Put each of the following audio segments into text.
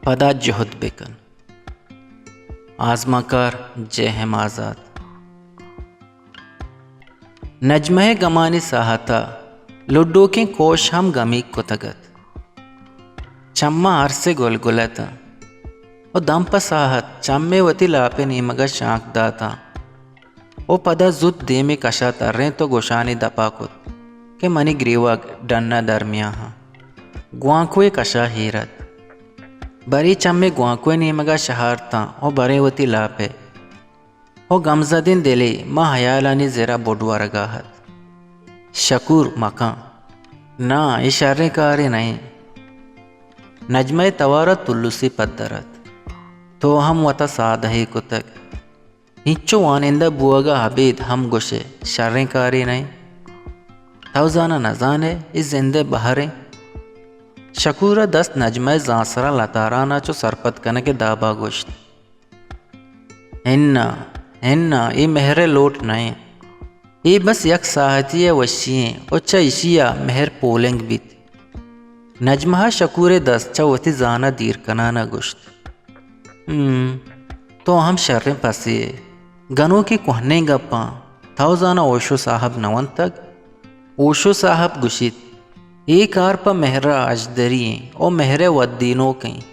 پدا جہد بکن۔ آزمانکار جے ایم آزات۔ نجمہ ءِ گمانی ساہت ءَ لڈوکیں کوش ہم گمیگ کتگ ات۔ چماں ارس گلگل اتاں ءُ دم پہ ساہت چمے وتی لاپ ءِ نیمگ ءَ شانک داتاں ءُ پدا زوت دیمی کش ءَ ترینت ءُ گوشانی دپ ءَ کت کہ منی گریوگ ڈن ءَ درمیاہاں۔ گوانکو ءِ کش ءَ ایر ات۔ برے چمے گوانکو ءِ نیمگ ءَ شہارتاں ءُ برے وتی لاپ ءَ۔ ءُ گمزدیں دلے ماں ہیالانی زر ءَ بڈ ورگ ءَ ات۔ شکور مکن۔ ناں، اے شریں کارے نہ اِنت۔ نجمہ ءِ توار ءَ تلوسے پدر ات۔ تو ہم وت ءَ سادہے کتگ۔ ہنچو وانندہ بوگ ءَ ابید ہم گوش ئے شریں کارے نہ اِنت۔ تو زاناں نہ زان ئے اے زند ءِ بہر اِنت۔ شکور ءَ دست نجمہ ءِ زانسراں لتاران ءَ چو سرپد کنگ ءِ داب ءَ گوشت۔ اناں، اناں، اے مہر ءِ لوٹ نہ اِنت۔ اے بس یک ساہتے ءِ وشی اِنت ءُ چہ ایشی ءَ مہر پولنگ بیت۔ نجمہ ءَ شکور ءِ دست چہ وتی زان ءَ دیر کنان ءَ گوشت۔ ہم، تو ہم شریں پسے ئے۔ گنوکیں کوہنیں گپاں تو زاناں اوشو صاحب نہ ونتگ؟ اوشو صاحب گوشیت، اے کار پہ مہر ءَ اژدری اِنت ءُ مہر ءِ ودینوک اِنت۔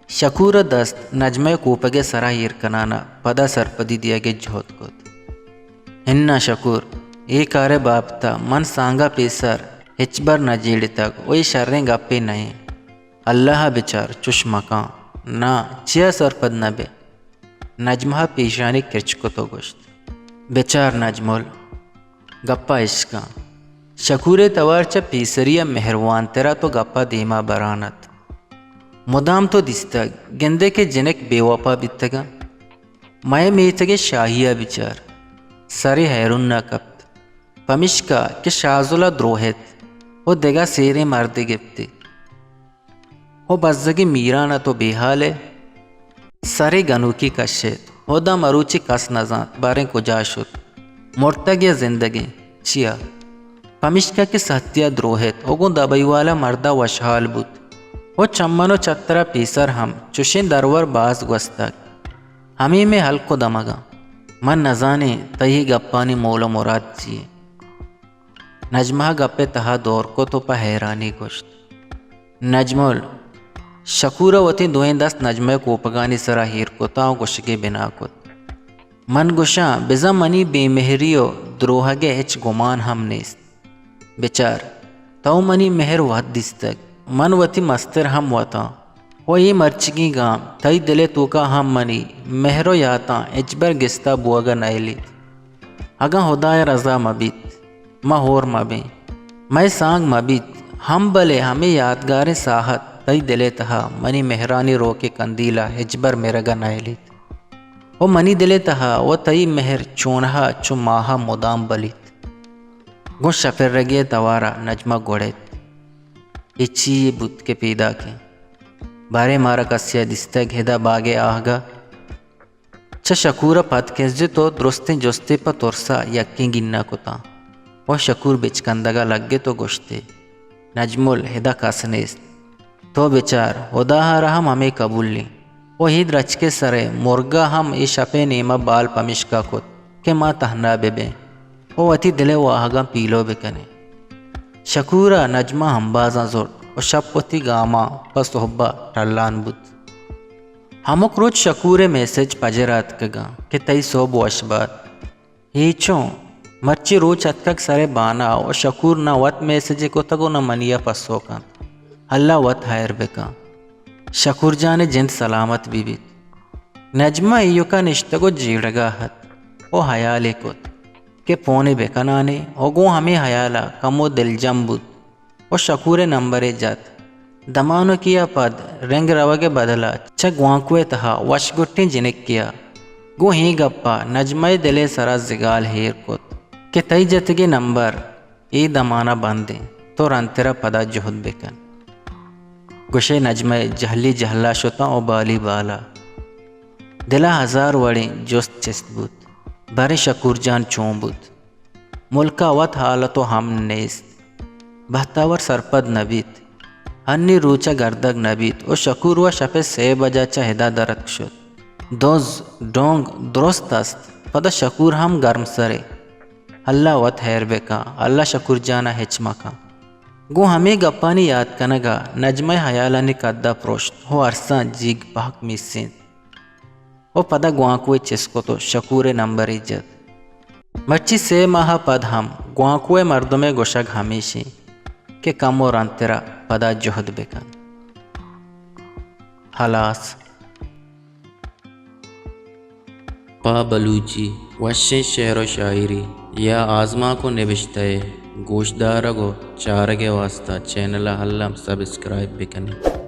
شکور ءَ دست نجمہ ءِ کوپگ ءِ سرا ایر کنان ءَ پدا سرپدی دیگ ءِ جہد کت۔ اناں شکور، اے کار ءِ بابت ءَ من سانگ ءَ پیسر ہچبر نہ جیڑتگ ءُ اے شریں گپے نہ اِنت۔ اللہ ءَ بچار، چش مکن۔ ناں، چیا سرپد نہ بئے؟ نجمہ ءَ پیشانی کرچ کت ءُ گوشت، بچار نجمل، گپ ءَ اشکن۔ شکور ءِ توار چہ پیسری ءَ مہروانتر ات ءُ گپ ءَ دیم ءَ بران ات۔ مدام تو دیستگ، گندئے کہ جنک بے وپا بیتگ اَنت۔ مئے میتگ ءِ شاہی ءَ بچار، سرے ہیرون ءَ کپت، پمیشکا کہ شازل ءَ دروہت ءُ دگہ سیریں مردے گپت ئے۔ ءُ بزگیں میران ات ءُ بے ہال ءَ سرے گنوکی کش ایت۔ ہدا مروچی کس نہ زانت باریں کجا شت، مرتگ یا زندگیں، چیا؟ پمیشکا کہ سہتی ءَ دروہت ءُ گوں دبئی والا مرد ءَ وشحال بوت ءُ چمن ءُ چتر ءَ پیسر ہم چشیں درور باز گوستگ۔ ہمے مئے ہلک ءُ دمگاں۔ من نزانیں تئی اے گپانی مول ءُ مراد چی اِنت؟ نجمہ ءَ گپ ءِ تہا دور کت ءُ پہ حیرانی گوشت، نجمل! شکور ءَ وتی دوئیں دست نجمہ ءِ کوپگانی سرا ایر کتاں ءُ گوشگ ءِ بنا کت، من گوشاں، بزاں منی بے مہری ءُ دروہگ ءِ ہچ گمان ہم نیست۔ بچار، تو منی مہر وت دیستگ، من وتی مستر ہم وت آں۔ ءُ اے مرچیگیں گام تئی دل ءِ توکا ہم منی مہر ءُ یاتاں ہچبر گستا بوگ ءَ نئیلیت۔ اگاں ہدا ءِ رضا مہ بیت، ما ہور مہ بیں، مئے سانگ مہ بیت ہم، بلے ہمے یاتگاریں ساہت تئی دل ءِ تہا منی مہرانی روک ءِ کندیل ءَ ہچبر مرگ ءَ نئیلیت ءُ منی دل ءِ تہا ءُ تئی مہر چونہا چو ماہ ءَ مدام بلیت۔ گوں شپرگے ءِ توار ءَ نجمہ گوڑیت، اے چی یے بوت کہ پیداک اِنت؟ باریں مارا کسے ءَ دیستگ ہدا باگ ءِ آہگ ءَ؟ چہ شکور ءَ پد کنزت ءُ درستیں جستے پہ ترس ءَ یکیں گینہ کتاں ءُ شکور بچکندگ ءَ لگت ءُ گوشت ئے، نجمل، ہدا کس نیست۔ تو بچار، ہدا ءَ را ہم ہمے کبول اِنت ءُ اے درچک ءِ سر ءِ مرگ ءَ ہم اے شپ ءِ نیم ءَ بال پمیشکا کت کہ ما تہنا بہ بیں ءُ وتی دل ءِ واہگاں پیلو بہ کنیں۔ شکور ءَ نجمہ امبازاں زرت ءُ شپ وتی گاماں پہ سہب ءَ ٹلان بوت۔ ہمک روچ شکور ءِ میسج پجر ءَ اتکگاں کہ تئی سہب وش بات۔ اے چون؟ مرچی روچ اتکگ سر ءِ بان ءَ ءُ شکور نہ وت میسجے کتگ ءُ نہ منی ءَ پسو کنت۔ اللہ وت ہیر بہ کن۔ شکور جان ءِ جند سلامت بہ بیت۔ نجمہ ایوک ءَ نشتگ ءُ جیڑگ ءَ ات ءُ ہیالے کت کہ پونے بہ کنانے ءُ گوں ہمے ہیال ءَ کمو دلجم بوت۔ ءُ شکور ءِ نمبرے جت۔ دمانکے ءَ پد رنگ روگ ءِ بدل ءَ چہ گوانکو ءِ تہا وشگٹیں جنکے ءَ گوں اے گپ ءَ نجمہ ءِ دل ءِ سرا زگال ایر کت کہ تئی جتگیں نمبر اے دمان ءَ بند اِنت، تو رندتر ءَ پدا جہد بہ کن۔ گوشئے نجمہ ءِ جہلی جہل ءَ شتاں ءُ بالی بال ءَ۔ دل ءَ ہزار وڑیں جست چست بوت، باریں شکور جان چون بوت؟ ملک ءَ وت حالت ءُ امن نیست۔ بہتاور سرپد نہ بیت۔ انی روچ ءَ گردگ نہ بیت ءُ شکور وَ شپ ءِ سے بج ءَ چہ ادا در اتک شت۔ دز، ڈونگ درست است۔ پدا شکور ہم گرمسرے۔ اللہ وت ہیر بہ کن، اللہ شکور جان ءَ ہچ مہ کن۔ گوں ہمے گپانی یات کنگ ءَ نجمہ ءِ ہیالانی کد ءَ پرشت ءُ ارساں جیگ پہک میسینت۔ ءُ پدا گوانکو ءَ چست کت ءُ شکور ءِ نمبرے جت۔ مرچی سے ماہ ءَ پد ہم گوانکو ءِ مردم ءِ گوشگ ہمیش انت کہ کمو رندتر ءَ پدا جہد بہ کن۔ ہلاس۔ پہ بلوچی وشیں شعر ءُ شاعری یا آزمانک ءُ نبشتہ ءِ گوشدارگ ءُ چارگ ءِ واستہ چینل ءَ الم سبسکرائب بہ کن ات۔